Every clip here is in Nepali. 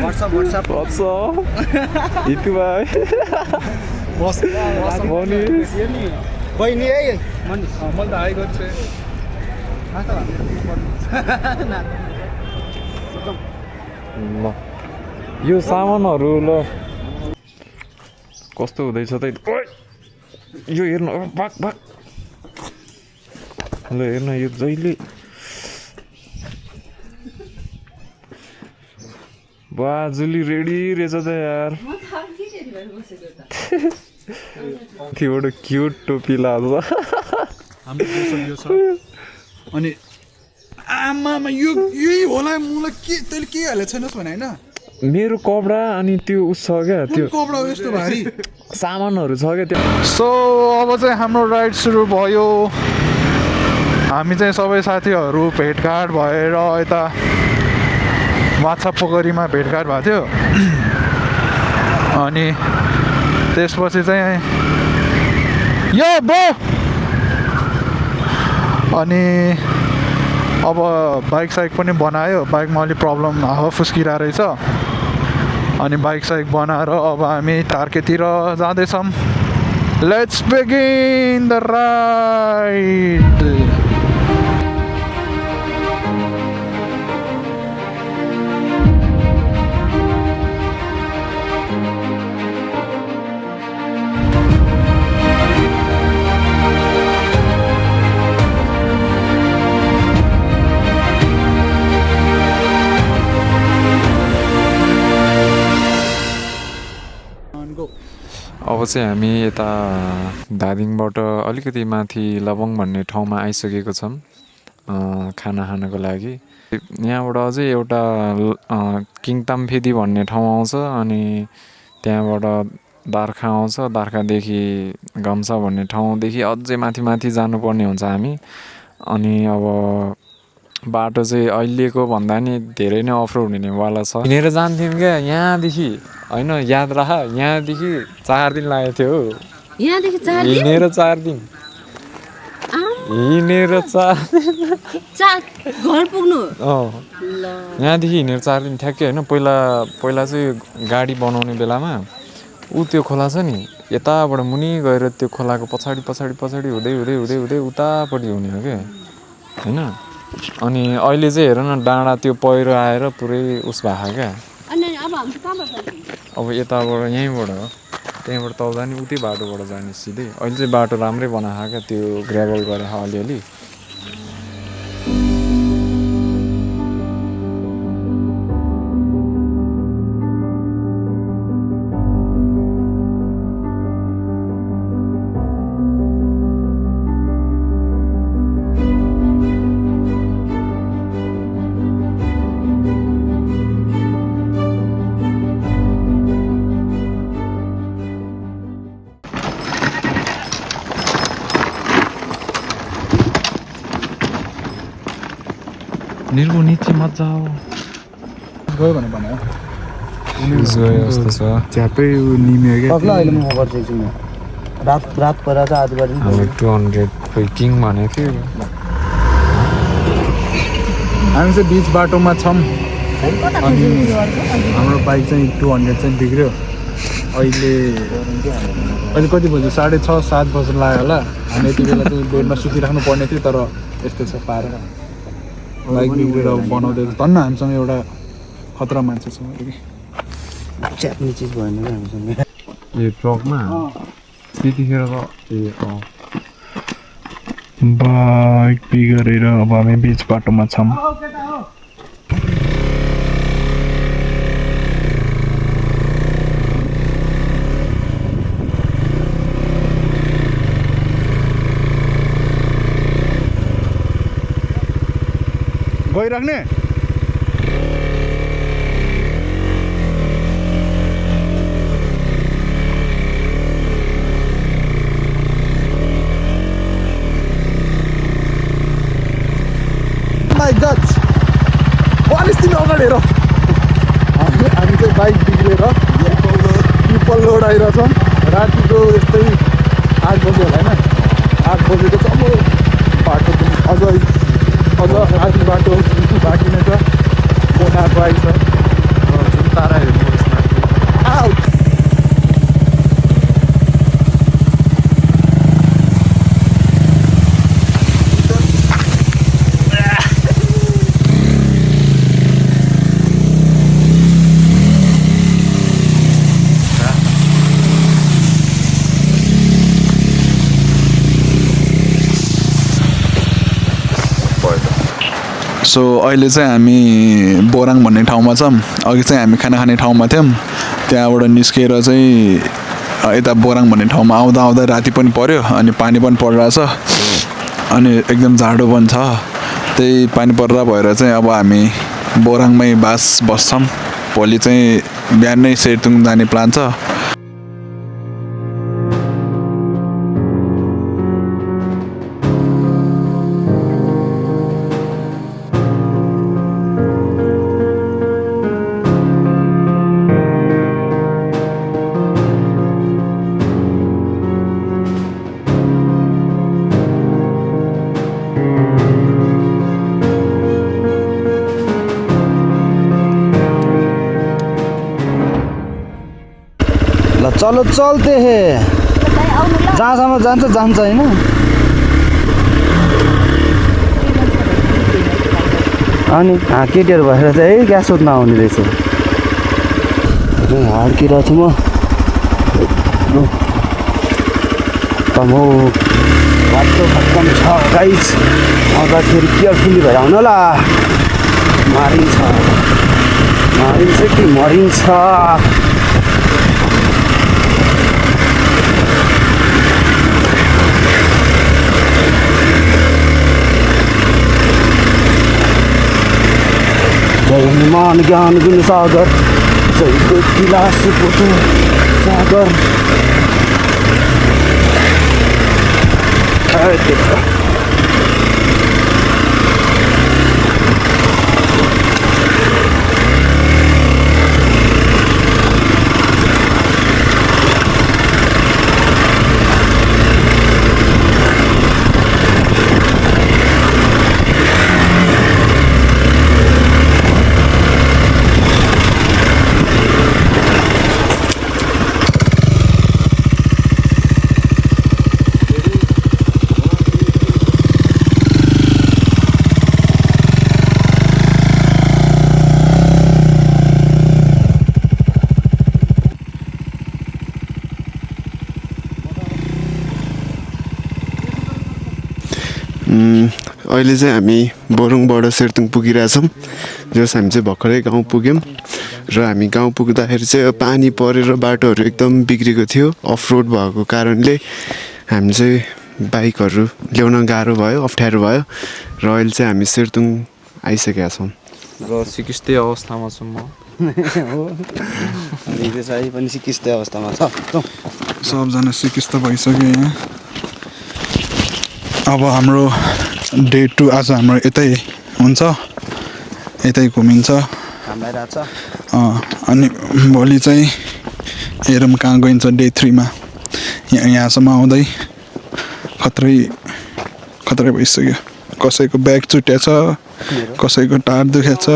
WhatsApp. Itu bhai. बस Monis. बहिनी है मैले त हाई गर्छु ल यो सामानहरू ल कस्तो हुँदैछ त यो हेर्नु भाग भाग ल हेर्न यो जहिले बाजुली रेडी रहेछ त यार त्योबाट क्युट टोपी लाग्छ अनि आमामा यो यही होला मलाई के तैँले के हालेको छैनस् भने होइन मेरो कपडा अनि त्यो उस छ क्या त्यो कपडा यस्तो भारी सामानहरू छ क्या त्यो सो अब चाहिँ हाम्रो राइड सुरु भयो हामी चाहिँ सबै साथीहरू भेटघाट भएर यता माछा पोखरीमा भेटघाट भएको थियो अनि त्यसपछि चाहिँ यो बो अनि अब बाइक साइक पनि बनायो बाइकमा अलिक प्रब्लम हावा फुस्किरहेको रहेछ अनि बाइक साइक बनाएर अब हामी टार्केतिर जाँदैछौँ लेट्स बिगिन द राइड अब चाहिँ हामी यता धादिङबाट अलिकति माथि लबङ भन्ने ठाउँमा आइसकेको छौँ खाना खानको लागि यहाँबाट अझै एउटा किङतामफेदी भन्ने ठाउँ आउँछ अनि त्यहाँबाट दार्खा आउँछ दार्खादेखि घम्सा भन्ने ठाउँदेखि अझै माथि माथि जानुपर्ने हुन्छ हामी अनि अब बाटो चाहिँ अहिलेको भन्दा नि धेरै नै अफरोड हुनेवाला छ हिँडेर जान्थ्यौँ क्या यहाँदेखि होइन याद राख यहाँदेखि 4 दिन लागेको थियो हो यहाँदेखि 4 दिन हिँडेर 4 दिन हिँडेर 4 घर पुग्नु यहाँदेखि हिँडेर 4 दिन ठ्याक्कै होइन पहिला चाहिँ गाडी बनाउने बेलामा त्यो खोला छ नि यताबाट मुनि गएर त्यो खोलाको पछाडि हुँदै हुँदै हुँदै हुँदै उतापट्टि हुने हो क्या होइन अनि अहिले चाहिँ हेर न डाँडा त्यो पहिरो आएर पुरै उस भएको क्या अब यताबाट यहीँबाट हो त्यहीँबाट तल जाने उतै बाटोबाट जाने सिधै अहिले चाहिँ बाटो राम्रै बनाएको क्या त्यो ग्रेभल गरेर अलिअलि निर्गो नीचे मत जाओ गयो भने भन्यो गयो जस्तो छ झ्यापै निम्यो क्या अहिले म गर्छु एकछिन रात परेर चाहिँ आधी बजी हाम्रो 200 किङ भनेको थियो हामी चाहिँ बिच बाटोमा छौँ अनि हाम्रो बाइक चाहिँ 200 चाहिँ बिग्रियो अहिले कति बज्यो 6:30 7 बज्न लाग्यो होला हामी यति बेला चाहिँ बेडमा सुतिराख्नु पर्ने थियो तर यस्तो छ पारेर बाइक बिग्रेर बनाउँदै धन्न हामीसँग एउटा खतरा मान्छे छ च्याप्ने चिज भएन क्या हामीसँग यो ट्रकमा त्यतिखेर त बाइक बिग्रेर अब हामी बिच बाटोमा छौँ गइराख्ने माई गड वालिस तिमी अगाडि हेर हामी चाहिँ बाइक बिग्रेर पिपल लोड आइरहेछौँ रातिको यस्तै 8 बजी होला होइन 8 बजेको चाहिँ अब बाटो पनि अझ आधी बाटो बाँकी नै छ फोन आएको आइछ र सो अहिले चाहिँ हामी बोराङ भन्ने ठाउँमा छौँ। अघि चाहिँ हामी खाना खाने ठाउँमा थियौँ, त्यहाँबाट निस्केर चाहिँ यता बोराङ भन्ने ठाउँमा आउँदा आउँदा राति पनि पर्यो अनि पानी पनि परिरहेछ अनि एकदम जाडो पनि छ। त्यही पानी पर्दा भएर चाहिँ अब हामी बोराङमै बस्छौँ। भोलि चाहिँ बिहानै सेरतुङ जाने प्लान छ। चलो चलते हे जहाँसम्म जान्छ होइन। अनि केटीहरू भएर चाहिँ है ग्यास सोध्न आउने रहेछ। हार्किरहेको छु म तमो बाटो खत्तम छ गाइस। आउँदाखेरि केयरफुल्ली भएर आउनु होला। मारिन्छ कि मरिन्छ। मान ज्ञान गुण सागर जयको किलास पोतो सागर। अहिले चाहिँ हामी बोरुङबाट सेरतुङ पुगिरहेछौँ। जस हामी चाहिँ भर्खरै गाउँ पुग्यौँ र हामी गाउँ पुग्दाखेरि चाहिँ पानी परेर बाटोहरू एकदम बिग्रेको थियो। अफ रोड भएको कारणले हामी चाहिँ बाइकहरू ल्याउन गाह्रो भयो, अप्ठ्यारो भयो र अहिले चाहिँ हामी सेरतुङ आइसकेका छौँ र सिकिस्तै अवस्थामा छु म। अनि चाहिँ पनि सिकिस्तै अवस्थामा छ। सबजना सिकिस्त भइसक्यो यहाँ। अब हाम्रो डे 2 आज हाम्रो यतै हुन्छ, यतै घुमिन्छ। अनि भोलि चाहिँ हेरौँ कहाँ गइन्छ डे 3 मा। यहाँसम्म आउँदै खत्रै भइसक्यो। कसैको ब्याग चुट्या छ, कसैको टाढ दुखेको छ।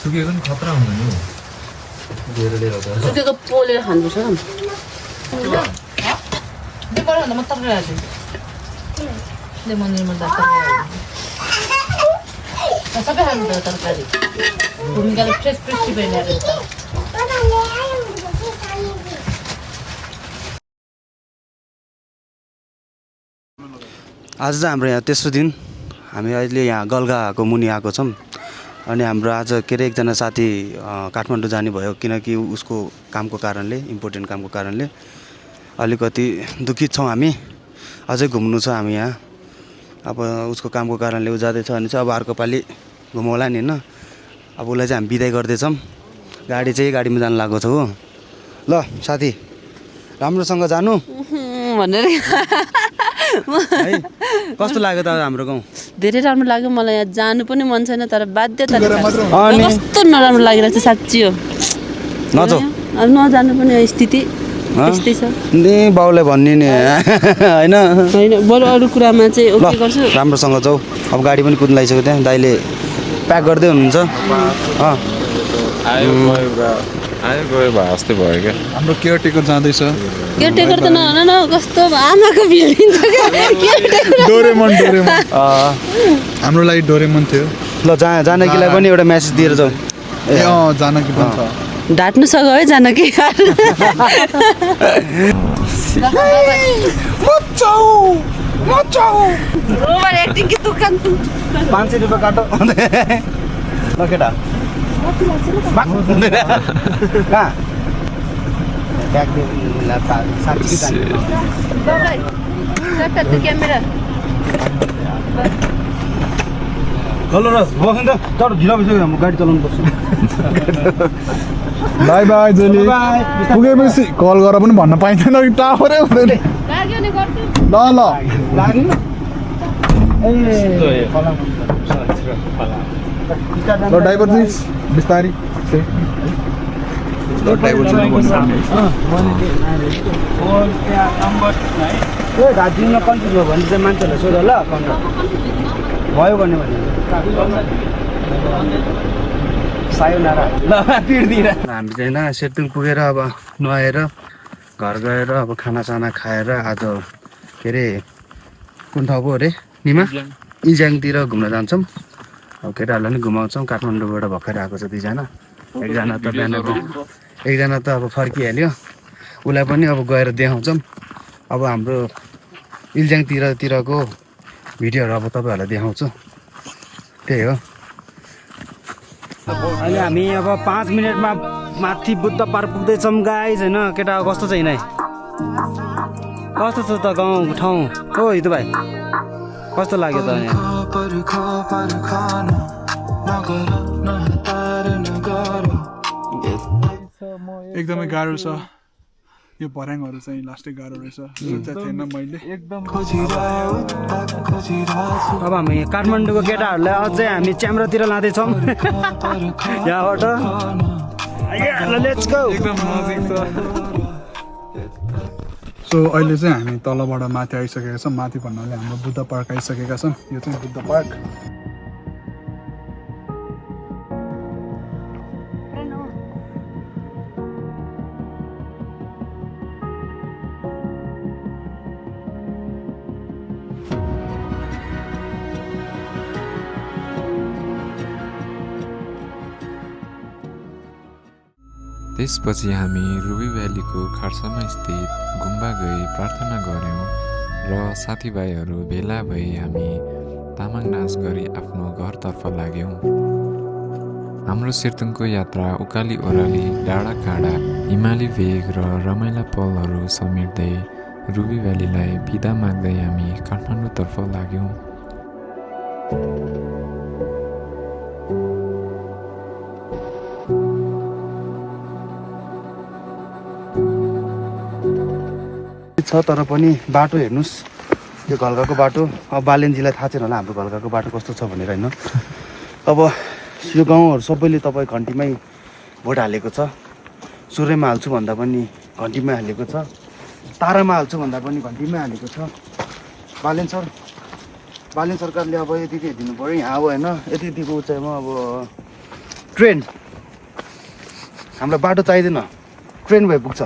सुकेको नि खतरा हुँदैन नि। सुकेको पोलेर खानुपर्छ। सबै खानु तरकारी भूमिकाले फ्रेस टिपेर ल्याएर आज चाहिँ हाम्रो यहाँ तेस्रो दिन। हामी अहिले यहाँ गलगाको मुनि आएको छौँ। अनि हाम्रो आज के अरे एकजना साथी काठमाडौँ जाने भयो, किनकि उसको कामको कारणले, इम्पोर्टेन्ट कामको कारणले। अलिकति दुखित छौँ हामी। अझै घुम्नु छ हामी यहाँ। अब उसको कामको कारणले ऊ जाँदैछ भने चाहिँ अब अर्को पालि घुमाउला नि होइन। अब उसलाई चाहिँ हामी बिदाई गर्दैछौँ। गाडी चाहिँ गाडीमा जानु लागेको छ हो। ल साथी राम्रोसँग जानु भनेर है। कस्तो लाग्यो त हाम्रो गाउँ? धेरै राम्रो लाग्यो मलाई। यहाँ जानु पनि मन छैन तर बाध्यता अनि कस्तो नराम्रो लागिरहेको छ साँच्ची हो। नजाऊ अब नजानु पनि स्थिति त्यस्तै छ नि बाउलाई भन्ने नि होइन। होइन बरु अरू कुरामा चाहिँ ल ओके गर्छु। राम्रोसँग जाऊ। अब गाडी पनि कुद्नु लागिसक्यो त्यहाँ दाइले प्याक गर्दै हुनुहुन्छ। आयो गयो भए जस्तै भयो क्या। हाम्रो केयरटेकर जाँदैछ। केयरटेकर त नहुन न कस्तो आमाको भिडिन्छ क्या। डोरेमन हाम्रो लागि डोरेमन थियो। ल जानकीलाई पनि एउटा मेसेज दिएर जाऊ। ए जानकी पनि छ। ढाट्नु सक्यो है जानकी। ओभर एक्टिङ कि दुकान 500 रुपियाँ काटो। ल केटा कहाँ ब्याग क्यामेरा ल बस्नु त चढ ढिलो भइसक्यो म गाडी चलाउनु पर्छ। बाई बाई जोली। पुगेपछि कल गरेर पनि भन्न पाइँदैन कि टावरै हुँदैन। ल ल ल ड्राइभर प्लिज बिस्तारी दार्जिलिङमा कन्फ्युज भयो भने चाहिँ मान्छेहरूलाई सोध ल भयो भने सायोनारा ल पिर्दिएर हामी चाहिँ होइन सेतुङ पुगेर अब नुहाएर घर गएर अब खानासाना खाएर आज के अरे कुन ठाउँ पो अरे निमा इज्याङतिर घुम्न जान्छौँ। अब केटाहरूलाई पनि घुमाउँछौँ। काठमाडौँबाट भर्खर आएको छ 2 जना। एकजना त अब फर्किहाल्यो। उसलाई पनि अब गएर देखाउँछौँ। अब हाम्रो इल्जाङतिरको भिडियोहरू अब तपाईँहरूलाई देखाउँछु। त्यही हो। अहिले हामी अब 5 मिनटमा माथि बुद्ध पार्क पुग्दैछौँ गाइज होइन। केटा कस्तो छ यिनै कस्तो छ त गाउँ ठाउँ हो हितु भाइ कस्तो लाग्यो त यहाँ? एकदमै गाह्रो छ यो भर्याङहरू चाहिँ लास्टै गाह्रो रहेछ। सोचेको थिएन मैले। अब हामी काठमाडौँको केटाहरूलाई अझै हामी च्याम्रातिर लाँदैछौँ यहाँबाट। Let's go. एकदम नजिक छ। सो अहिले चाहिँ हामी तलबाट माथि आइसकेका छौँ। माथि भन्नाले हाम्रो बुद्ध पार्क आइसकेका छौँ। यो चाहिँ बुद्ध पार्क। त्यसपछि हामी रुबी भ्यालीको खर्सामा स्थित गुम्बा गई प्रार्थना गऱ्यौँ र साथीभाइहरू भेला भई हामी तामाङ नाच गरी आफ्नो घरतर्फ लाग्यौँ। हाम्रो सेर्तुङको यात्रा उकाली ओह्राली डाँडाकाँडा हिमाली भेग र रमाइला पलहरू समेट्दै रुबी भ्यालीलाई बिदा माग्दै हामी काठमाडौँतर्फ लाग्यौँ। छ तर पनि बाटो हेर्नुहोस् यो घलगाको बाटो। अब बालेन्जीलाई थाहा छैन होला हाम्रो घलगाको बाटो कस्तो छ भनेर होइन। अब यो गाउँहरू सबैले तपाईँ घन्टीमै भोट हालेको छ। सूर्यमा हाल्छु भन्दा पनि घन्टीमै हालेको छ। तारामा हाल्छु भन्दा पनि घन्टीमै हालेको छ। बालेन सरकारले अब यति हेरिदिनु पऱ्यो यहाँ अब होइन। यतिको उचाइमा अब ट्रेन हामीलाई बाटो चाहिँदैन ट्रेन भए पुग्छ।